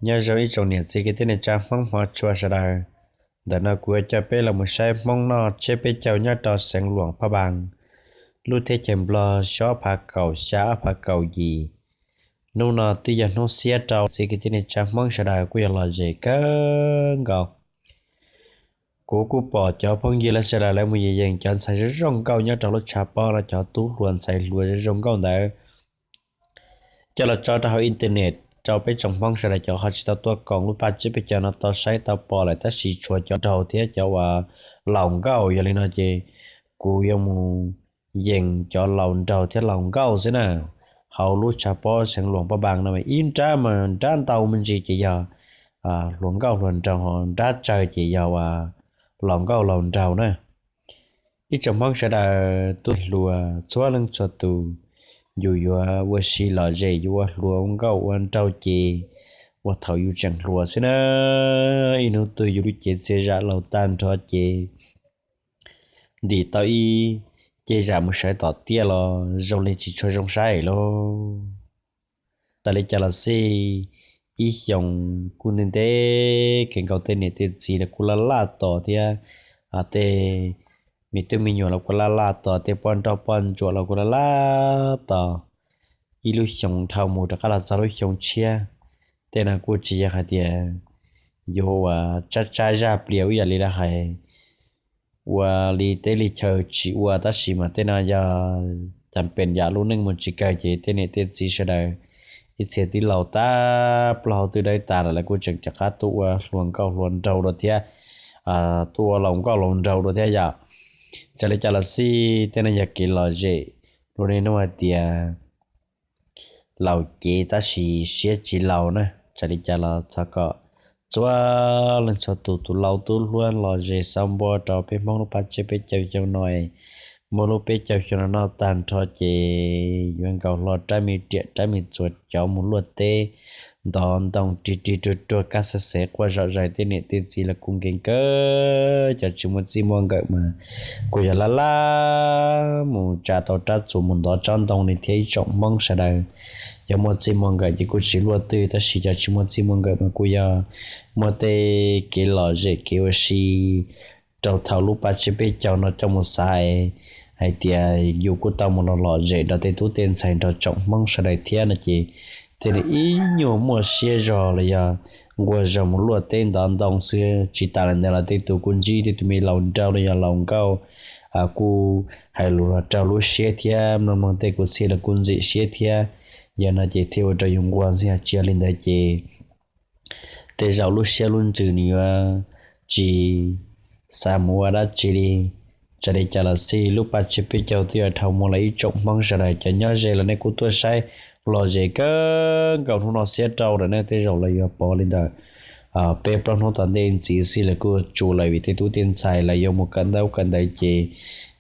Nyob zoo ib tsoom niam txiv kwv tij neej tsa Hmoob hmov tshua sawv daws. Ntawm no kuv yuav coj peb los mus saib Hmoob noj tsiab peb caug nyob rau xeev Luam Phaj Npaas, lub teb chaws Nplog xyoo ob phav kaum xya ob phav kaum yim. Hnub no twb yog hnub xiab rau, txiv kwv tij neej tsa Hmoob sawv daws kuj yog lom zem kawg nkaus. Kuv kuj pom cov phooj ywg lawv sawv daws lawv mus yees yees cov ntxhais zoo zoo nkauj nyob rau lub tshav pob no, cov tub hluas ntxhais hluas zoo zoo nkauj ntawd coj los tso rau hauv internet rau peb tsoom Hmoob sawv daws cov ho tsis tau tuaj koom lub paj tsiab peb caug no tau saib tau pom lawm, tab sis tshuav cov nraug thiab cov uas laus nkauj. Yog li no ces kuv yuav mus yees cov laus nraug thiab laus nkauj xwb na. Hauv lub tshav pob xeev Luam Phaj Npaas no ib nrab mas nrab ntau me ntsis ces yog hluas nkauj hluas nraug, nrab tsawg ces yog uas laus nkauj laus nraug na. Ib tsoom Hmoob sawv daws tub hluas txhua leej txhua tus, yus yuav ua si lom zem, yus ua hluas ua nkauj ua nraug ces ua thaum yus tseem hluas xwb na. Ib hnub twg yus lub cev txias zam laus tag nrho ces ntim tau ib ce zam mus sawv tom tiaj los zoo li tsis tshua zoo saib lauj. Txawm li cas los xij, ib xyoos kuj ntev ntev kawg nkaus tej niam tej txiv los kuj laj laj tos thiab, tej me tub me nyuam los kuj laj laj tos, tej poj nrauj poj ntsuam los kuj laj laj tos. Ib lub xyoos dhau mus rov qab los txog lub xyoo tshiab, tej no kuj tsis yog hais tias yuav ua tsab tsab zaj plias ib yam li lawv hais ua li teb li chaw tsis ua, tab sis mas tej no yog cas pem yam lub neej mus tsis kawg ces tej niam tej txiv sawv daws ib txhia twb laus tag plaub hau twb dawb tas lawm, lawv kuj tseem rov qab tuaj ua hluas nkauj hluas nraug dua thiab, tuaj ua laus nkauj laus nraug dua thiab yom. Txawm li cas los xij tej no yog kev lom zem, luag niaj hnub hais tias laus cev tab sis siab tsis laus na. Txawm li cas los thov kom txhua leej txhua tus, tus laus tus hluas lom zem xaus npo rau peb Hmoob lub paj tsiab peb caug xyoo no. Muaj lub peb caug xyoo no noj tag nrho ces yuav nkaus hlo rab me riam rab me txuas coj mus luaj teb ntov ntoo rig rig ruag ruag kaj xev xev quaj zom zaws, tej niam tej txiv los kuj nkees kawg. Cov tsis muaj txij muaj nkawm mas kuj yog laj laj mus tsa tau rab txuas mus ntov tsob ntoo li thiab ib tsoom Hmoob sawv daws. Cov muaj txij muaj nkawm ces kuj tsis luaj twg, tab sis cov tsis muaj txij muaj nkawm mas kuj yog muaj tej kev lom zem kev ua si rau thaum lub paj tsiab peb caug no coj mus xav hais tias yus kuj tau mus los lom zem nrog tej tub tej ntxhais nrog tsoom Hmoob sawv daws thiab no ces thiaj li ib nyuag muaj siab zog los yog nquag zog mus luaj teb ntov ntoo xwb. Tsis tas li ntawd los tej tus kuj ntsib tej tus me laus nraug los yog laus nkauj kuj hais lus los raug lub siab thiab, mloog mloog tej kuj txhij los kuj ntxim siab thiab. Yog no ces thiaj ua rau yus nquag ntxiag, tsis yog li ntawd ces tej zaum lub siab lub ntsws nws yuav tsis xav mus ua dab tsi li. Txawm li cas los xij lub paj tsiab peb caug twb yuav dhau mus lawm, ib tsoom Hmoob sawv daws cov nyob ze los nej kuj tuaj saib lom zem kawg nkaus, hnub no xiab rau lawm nej tej zaum los yuav pom li ntawm peb plaub hnub tom ntej ntxiv xwb lawv kuj tsuas lawm vim tej tub tej ntxhais lawv yuav mus kawm ntawv kawm ntawv ces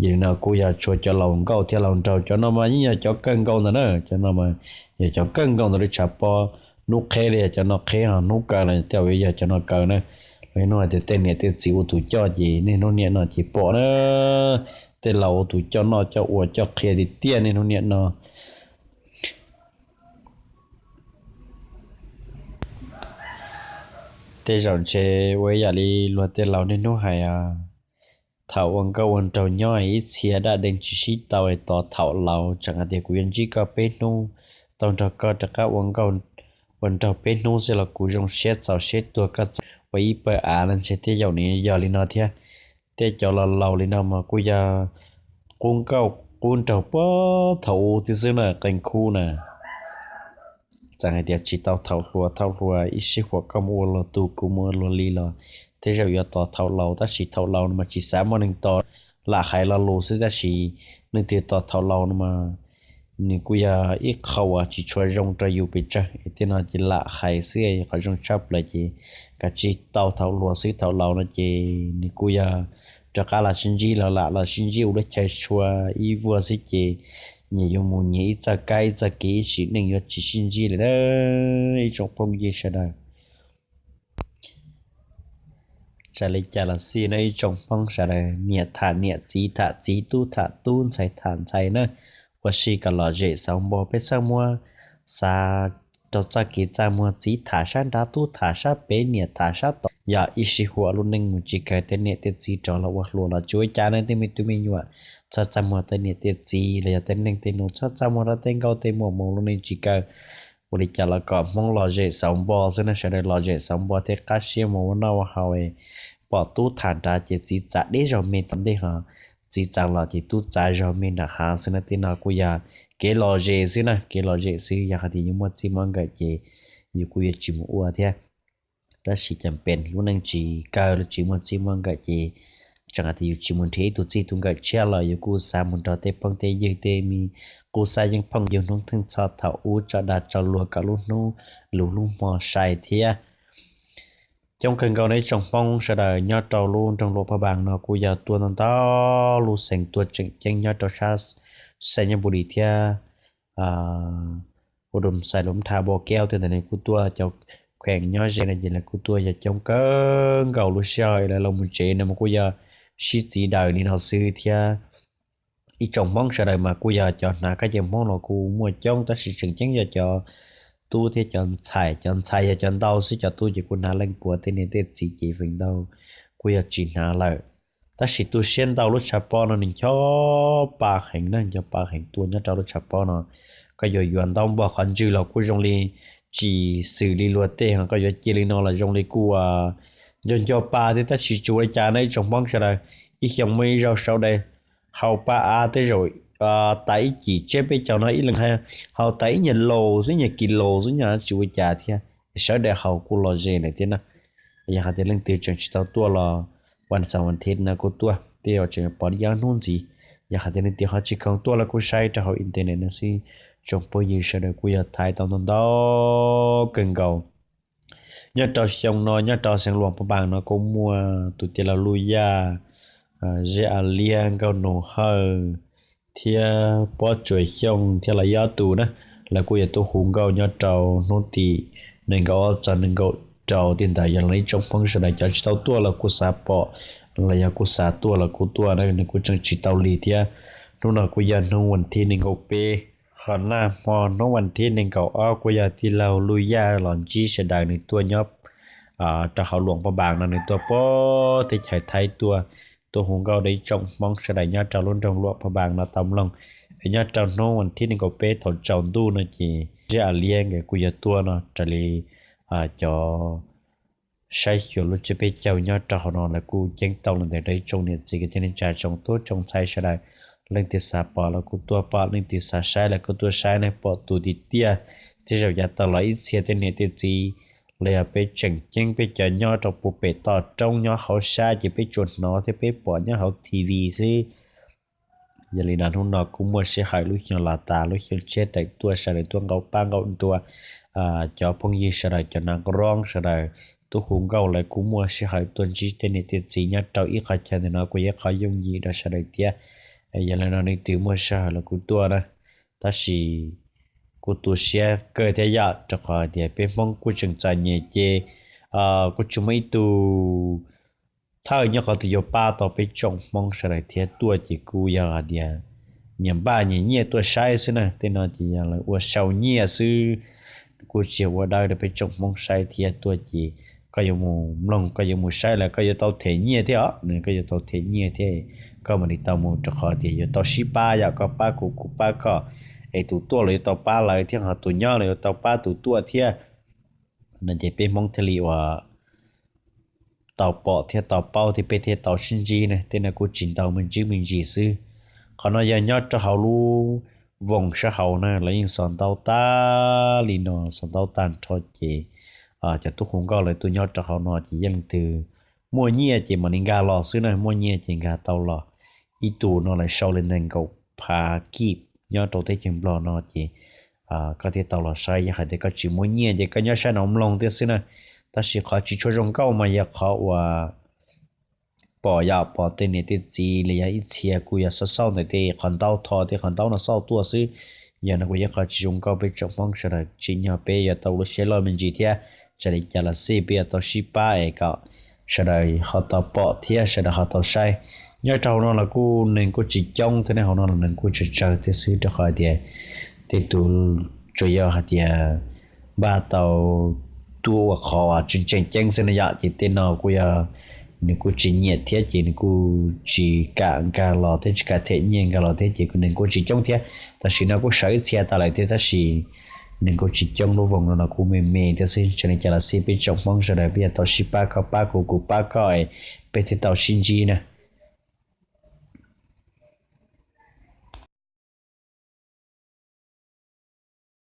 yog li no kuj yog tshuav cov laus nkauj thiab laus nraug. Cov no mas yeej yog cov kawg nkaus ntawd na, cov no mas yog cov kawg nkaus ntawm lub tshav pob. Hnub qheb li yog cov no qheb, ho hnub kaw los tej zaum yuav yog cov no kaw na. Los hnub hais tias tej niam tej txiv ua tus coj ces niaj hnub niam no ces pom na, tej laus ua tus coj noj coj ua coj qhia tiag tiag niaj hnub niam no. Tej zaum ntshe ua ib yam li luag tej laus niaj hnub hais, thaum ua nkauj ua nraug nyob ib txhia daj dee tsis sib tau, tos thaum laus. Tseem hais tias kuv yuav ntsib koj peb hnub, tau nrog koj rov qab ua nkauj ua nraug peb hnub xwb los kuv zoo siab txaus siab tuag, koj txawm ua ib pawg av los ntshe tej zaum nws yog li no thiab. Tej cov laus laus li no mas kuj yog qub nkauj qub nraug puag thaum ub thiab xwb na, qee khub na. Txawm hais tias tsis tau thaum hluas, thaum hluas ib sij huam koj mus ua luag tug kuv mus ua luag li los tej zaum yuav tos thaum laus, tab sis thaum laus no mas tsis xav muaj neeg tos, lam hais lo lus xwb, tab sis leej twg tos thaum laus no mas nws kuj yog ib qho uas tsis tshua zoo rau yus pes tsawg. Tej no ces lam hais xwb, qhov zoo tshaj plaws ces kav tsij tau thaum hluas xwb, thaum laus no ces nws kuj yog rov qab los sib ntsib, los lam los sib ntsib ua lub chaw tshua ib vuag xwb ces nyias yuav mus nyias ib txoj kab ib txoj kev, ib sim neej yuav tsis sib ntsib li na ib tsoom phooj ywg sawv daws. Txawm li cas los xij no ib tsoom Hmoob sawv daws, niam tham niam, txiv tham txiv, tub tham tub, ntxhais tham ntxhais na, ua si kom lom zem xaus npo. Peb txhaj muab xav rau txoj kev txaj muag, txiv tham sab nrad, tub tham sab pem, niam tham sab tod, yog ib sij huam lub neej mus tsis kawg, tej niam tej txiv rov los ua hluas los tsis ua cas ne. Tej me tub me nyuam txhob txaj muag tej niam tej txiv los yog tej neej tej nus, txhob txaj muag rau tej nkauj tej muam mus lub neej tsis kawg. Ua li cas los kom Hmoob lom zem xauv npo xwb na, sawv daws lom zem xauv npo thiab qab siab mus ua noj ua haus. Pom tub tham nrad ces txiv txav deb zog me tom ntej ho, txiv txav los ces tub txav zog me nram hav xwb na. Tej no kuj yog kev lom zem xwb na, kev lom zem xwb. Yog hais tias yuav muaj txij muaj nkawm ces yus kuj yuav tsis mus ua thiab. Tab sis cas pem lub neej tsis kawg los tsis muaj txij muaj nkawm ces tseem hais tias yus tsis mus nrhiav ib tug txij tus nkawm tshiab los yus kuj xav mus nrog tej phooj tej ywg tej me qub xab yeeb phooj ywg hnub theej txhoj thaum ub tso dag tso luag kom lub hnub lus lub hmo sai thiab. Coob kawg nkaus nej tsoom Hmoob sawv daws nyob rau lub nroog Luam Phaj Npaas no kuj yog tuaj ntau ntau lub xeev tuaj tseem ceeb nyob rau sab Xais Nyab Npu Lis thiab Ua Dum Xais Lum Tha Npo Kev tej ntawd nws kuj tuaj, cov kheem nyob ze no ces lawv kuj tuaj yog coob kawg nkaus. Lub sij hawm lawv los mus tsev no mas kuj yog sib txiv daws li no xwb thiab. Ib tsoom Hmoob sawv daws mas kuj yog cov hnav kab ces Hmoob los kuj muaj coob tab sis tseem ceeb yog cov tub thiab cov ntxhais. Cov ntxhais yog cov ntau xwb, cov tub ces kuj hnav leej puav, tej niam tej txiv ces feem ntau kuj yog tsis hnav lawm. Tab sis tu siab ntau lub tshav pob no nws ncho pa heev na, ncho pa heev. Tuaj nyob rau lub tshav pob no koj yuav yuav ntaub npog qhov ntswg los kuj zoo li tsis xws li luag tej ho, koj yuav cia li no los zoo li kuj nco nco pa thiab. Tab sis tsis ua li cas no ib tsoom Hmoob sawv daws, ib xyoo muaj ib zaug sawv daws haus pa av tej zaum tas ib cim tsiab peb caug no ib leeg haus tas ib nyuag laus xwb, nyuag kis laus xwb, nyob tsis ua cas thiab, sawv daws haus kuj lom zem lawm thiab na. Yog hais tias leej twg tseem tsis tau tuaj los vas xaum vas thiv no kuj tuaj, tej zaum tseem pom ib ob hnub ntxiv. Yog hais tias leej twg ho tsis khoom tuaj los kuj saib rau hauv internet no xwb, tsoom phooj ywg sawv daws kuj yog thaiv tau ntau ntau kawg nkaus. Nyob rau xyoo no nyob rau xeev Luam Phaj Npaas no kuj muaj tus tij laug Luj Yaj, Zeb A Liab, Nkauj Nus Hawj thiab Pob Tsuas Xyooj thiab lawv ob tus na, lawv kuj yog tuaj hu nkauj nyob rau hnub tim nees nkaum ob txog nees nkaum rau tej ntawd. Yog li ib tsoom Hmoob sawv daws cov tsis tau tuaj los kuj xav pom, los yog kuj xav tuaj los kuj tuaj na, nws kuj tseem tsis tau lig thiab. Hnub no kuj yog hnub vas thib nees nkaum peb, ho nag hmo hnub vas thib nees nkaum ob kuj yog tij laug Luj Yaj los ntsib sawv daws, nws tuaj nyob rau hauv Luam Phaj Npaas no, nws tuaj puag teb chaws Thaib tuaj, tuaj hu nkauj rau ib tsoom Hmoob sawv daws nyob rau lub nroog Luam Phaj Npaas no tau mloog. Es nyob rau hnub vas thib nees nkaum peb thaum tsaus ntuj no ces Zeb A Liab nkawd kuj yuav tuaj no raws li cov saib xyuas lub tsiab peb caug nyob rau hauv no lawv kuj ceeb toom los ntawm rau ib tsoom niam txiv kwv tij neej tsa tsoom tub tsoom ntxhais sawv daws. Leej twg xav pom los kuj tuaj pom, leej twg xav saib los kuj tuaj saib na, pom tus tiag tiag. Tej zaum yav tau los ib txhia tej niam tej txiv los yog peb tseem ceeb peb cov nyob rau puag pem toj roob nyob hauv sab ces peb tsuas hnov thiab peb pom nyob hauv T V xwb. Yog li no hnub no kuj muaj sij hawm lub xyoo los tas lub xyoo tshiab tawm tuaj sawv daws tuaj nqaus pab nqaus nruas, cov phooj ywg sawv daws cov nas roob sawv daws tuaj hu nkauj lawv kuj muaj sij hawm tuaj ntsib tej niam tej txiv nyob rau ib qhov chaw ntawm no kuj yog ib qhov yooj yim rau sawv daws thiab. Yog li no leej twg muaj sij hawm los kuj tuaj na, tab sis kuj tu siab kawg thiab yom, rau qhov tias peb Hmoob kuj tseem txom nyem ces kuj tsis muaj ib tug thawj nyob qhov twg yuav pab tau peb tsoom Hmoob sawv daws thiab. Tuaj ces kuj yog hais tias nyias npaj nyias nyiaj tuaj saib xwb na, tej no ces yog lawv ua sau nyiaj xwb, kuj tsis yog ua dawb rau peb tsoom Hmoob saib thiab. Tuaj ces koj yuav mus mloog koj yuav mus saib lawm koj yuav tau them nyiaj thiab os, koj yuav tau them nyiaj thiab, koj mam li tau mus rau qhov tias yuav tau sib pab yom, koj pab kuv kuv pab koj, es tus tuaj los yuav tau pab lawv thiab ho tus nyob los yuav tau pab tus tuaj thiab. No ces peb Hmoob thiaj li uas tau pom thiab tau paub thiab peb thiaj tau sib ntsib ne, tej no kuj tsis ntau me ntsis me ntsis xwb. Qhov no yog nyob rau hauv lub voos sab hauv na los yeej xov ntaub tag li no, xov ntaub tag nrho ces cov tub hu nkauj lawv tuaj nyob rau hauv no ces yeej leej twg muaj nyiaj ces mam li nkag los xwb na, muaj nyiaj ces nkag tau los. Ib tug no lawv sau li nees nkaum phav kij nyob rau teb chaws Nplog no ces koj thiaj tau los saib. Yog hais tias koj tsis muaj nyiaj ces koj nyob saib no mloog thiab xwb na. Tab sis qhov tsis tshua zoo nkauj mas yog qhov uas pom yom, pom tej niam tej txiv los yog ib txhia kuj yog xauj xauj ntawm tej qhov ntaub, tho tej qhov ntaub no xauj tuaj xwb. Yog no kuj yog qhov tsis zoo nkauj, peb tsoom Hmoob sawv daws tsim nyog peb yuav tau lub siab loj me ntsis thiab. Txawm li cas los xij peb yuav tau sib pab es kom sawv daws ho tau pom thiab sawv daws ho tau saib. Nyob rau hauv no los kuj neeg kuj tsis coob thiab ne, hauv no los neeg kuj tsawg tsawg thiab xwb, rau qhov tias tej tus tsuas yog hais tias npaj tau tuaj ua qhov uas tseem tseem ceeb xwb no yom. Ces tej no kuj yog nws kuj tsis nyiam thiab ces nws kuj tsis kam nkag los thiab tsis kam them nyiaj nkag los thiab ces nws kuj tsis coob thiab. Tam sim no kuj sawv ib txhia tas lawm thiab tab sis nws kuj tsis coob, lub voos no no kuj me me thiab xwb. Txawm li cas los xij peb tsoom Hmoob sawv daws peb yuav tau sib pab, koj pab kuv kuv pab koj, peb thiaj tau sib ntsib na.